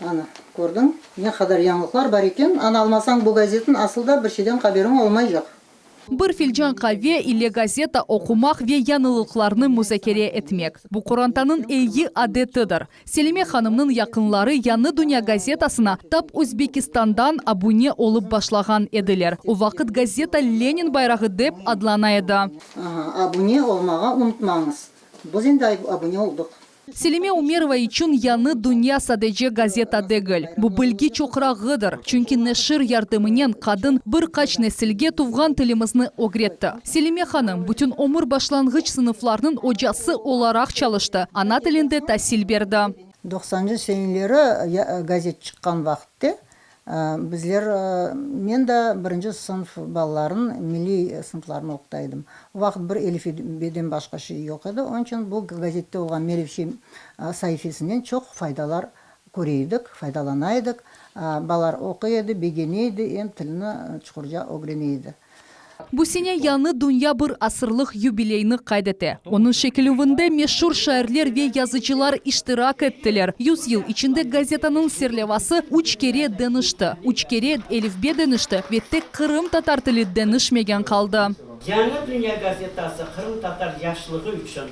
Ana, kördiñ, ne qadar yañılıqlar bar eken. Ana, almasañ bu gazetni, asıl da bir şeyden haberiñ olmaycaq. Bir filcan qave ile gazeta oqumaq ve yañılıqlarnı muzakere etmek, bu qorantanıñ eyi adetidir. Selime hanımnıñ yaqınları Yañı dünya gazetasına tap Özbekistandan abune olıp başlağan ediler. O vaqıt gazeta Lenin bayrağı dep adlana edi. Aha, abune olmağa unutmañız. Biz endi abune oldıq. Selime Umerova içün Yañı dünya sadece gazeta degil, bu bilgi çoqrağıdır, çünki neşir yardımınen qadın bir qaç nesilge tuvğan tilimizni ögretti. Selime hanım bütün ömür başlanğıç sınıflarnıñ ocası olaraq çalıştı, ana tilinde tasil berdi. Doqsancı seneleri gazet çıqqan vaqıtte Bizler, men de birinci sınf balaların milliy sınflarını oquta edim. O vaqıt bir elifbeden başqa şey yoq edi. Onıñ içün bu gazette olğan Melevşe saifesinden çoq faydalar köre edik, faydalana edik. Balalar oquy edi, begene edi, em tilni çuqurca ögrene edi. Bu sene Yañı dünya bir asırlıq yubileyni qayd ete. Onıñ şekillüvinde meşur şairler ve yazıcılar iştirak ettiler. Yüz yıl içinde gazetanıñ serlevası üç kere deñişti, üç kere elifbe deñişti ve tek qırımtatar tili deñişmegen qaldı. Yañı dünya gazetası qırımtatar yaşlığı içün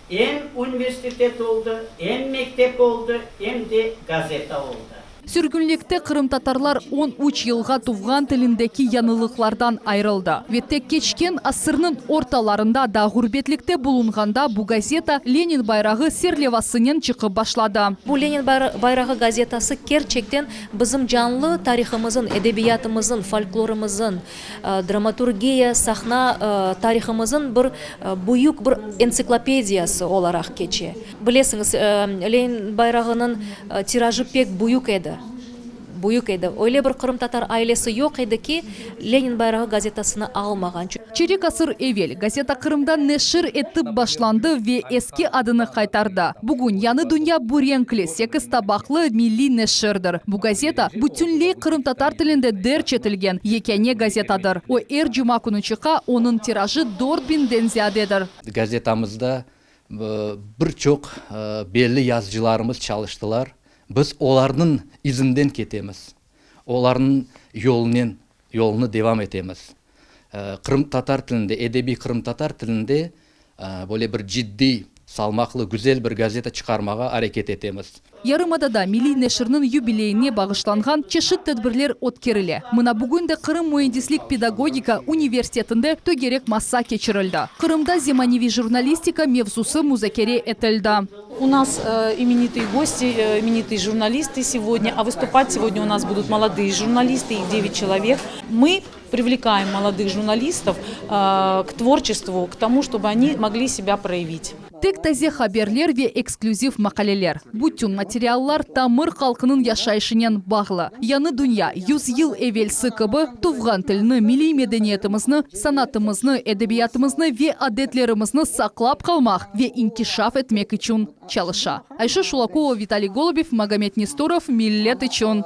em universitet oldı, em mektep oldı, em de gazeta oldı. Sürgünlikte qırımtatarlar 13 yılğa tuvğan tilindeki yañılıqlardan ayırıldı. Ve tek keçken asırnıñ ortalarında da ğurbetlikte bulunğanda bu gazeta Lenin bayrağı serlevasınen çıqıp başladı. Bu Lenin bayrağı gazetası kerçekten bizim canlı tarihımızın, edebiyatımızın, folklorımızın, dramaturgiya, sahna tarihımızın bir büyük bir entsiklopediyası olaraq keçe. Bilesiñiz, Lenin bayrağınıñ tirajı pek büyük edi, büyük edi. Öyle bir qırımtatar ailesi yoq edi ki, Lenin bayrağı gazetasını almağan. Çerik asır evel gazeta Qırımda neşir etip başlandı ve eski adını qaytardı. Bugün Yañı dünya bu renkli, sekiz tabaqlı milliy neşirdir. Bu gazeta, bütünley qırımtatar tilinde derc etilgen yekâne gazetadır. O, er cuma künü çıqa, onıñ tirajı dört biñden ziyadedir. Gazetamızda bir çoq belli yazıcılarımız çalıştılar. Biz olarnıñ izinden ketemiz, olarnıñ yolunen yolunı devam etemiz. Qırımtatar tilinde, edebiy qırımtatar tilinde böyle bir ciddiy, salmaqlı, güzel bir gazeta çıqarmağa areket etemiz. Yarımadada milliy neşirniñ yubileyine bağışlanğan çeşit tedbirler ötkerile. Mına bugün de Qırım müendislik-pedagogika universitetinde tögerek masa keçirildi. Qırımda zemaneviy jurnalistika mevzusı muzakere etildi. U nas imenitые gosti, imenitые jurnalisты segodня, a vıstupat segodня u nas budut molodые jurnalisты, ih devyat çelovek. Mı privlekaem molodых jurnalistov k tvorçestvu, k tomu, çtoby oni mogli sebâ proyavit. Tek taze haberler ve eksklüziv maqaleler. Bütün materiallar tamır halqınıñ yaşayışınen bağlı. Yañı dünya, 100 yıl evelsi kibi, tuvğan tilni, milliy medeniyetimizni, sanatımıznı, edebiyatımıznı ve adetlerimizni saqlap qalmaq ve inkişaf etmek içün çalışa. Ayşe Şulakova, Vitaliy Golubev, Magomed Nestorov, Millet içün.